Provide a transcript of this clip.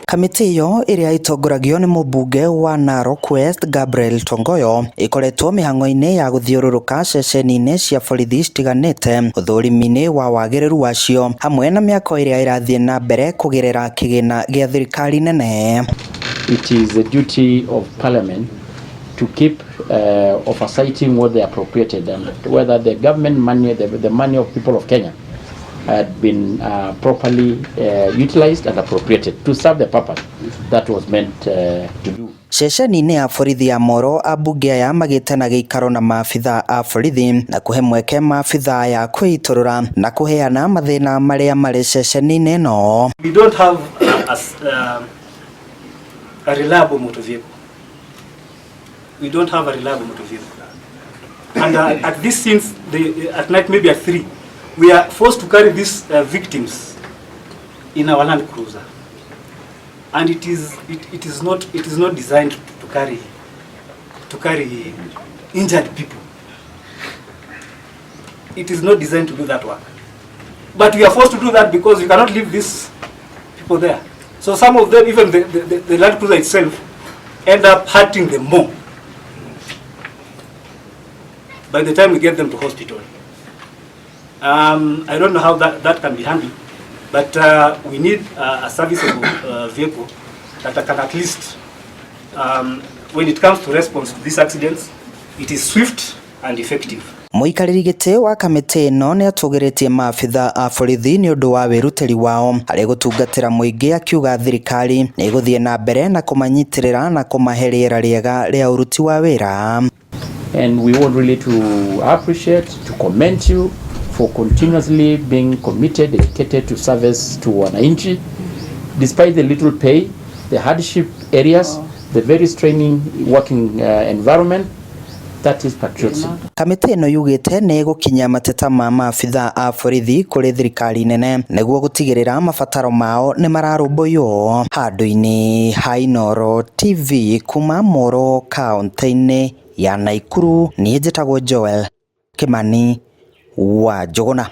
Kamĩtĩ ĩyo ĩrĩa ĩtongoragio nĩ mũmbunge wa Narok West Gabriel Tongoyo ĩkoretwo mĩhang'o-inĩ ya gũthiũrũrũka ceceni-inĩ cia borithi citiganĩte ũthũrimi-inĩ wa wagĩrĩru wacio hamwe na mĩako ĩrĩa ĩrathiĩ na mbere kũgerera kĩgĩna gĩa thirikari nene. It is the duty of Parliament to keep oversighting what they appropriated and whether the government money, the money of people of Kenya, had been properly utilized and appropriated to serve the purpose that was meant to do. Ceceni-inĩ ya borithi ya Moro, ambunge aya magĩte na gĩikaro na maabitha a borithi na kũhe mweke maabitha aya kwĩitũrũra na kũheana mathĩna marĩa marĩ ceceni-inĩ ĩno. We don't have a reliable motor vehicle. We don't have a reliable motor vehicle. And at this since at night, maybe at 3, we are forced to carry these victims in our Land Cruiser. And it is not designed to carry injured people. It is not designed to do that work. But we are forced to do that because you cannot leave these people there. So some of them, even the Land Cruiser itself, end up hurting them more by the time we get them to hospital. I don't know how that can be handled, but we need a serviceable vehicle that can at least, when it comes to response to these accidents, it is swift and effective. Mũikarĩri gĩtĩ wa kamĩtĩ ĩno nĩ atũgĩrĩtie maabitha a borithi nĩ ũndũ wa wĩrutĩri wao harĩ gũtungatĩra mũingĩ, akiuga thirikari nĩ ĩgũthiĩ na mbere na kũmanyitĩrĩra na kũmahe rĩera rĩega rĩa ũruti wa wĩra. And we want really to appreciate, to commend you for continuously being committed, dedicated to service to wananchi, despite the little pay, the hardship areas, the very straining working environment. That is patriotism. Kamĩtĩ ĩno yugĩte nĩ ĩgũkinyia mateta ma maabitha a borithi kũrĩ thirikari nene nĩguo gũtigĩrĩra mabataro mao nĩ mararũmbũiywo. Handũ-inĩ ha Inooro TV kuma Moro kaũntĩ-inĩ ya Naikuru, niĩ njĩtagwo Joel Kimani wa Njũgũna.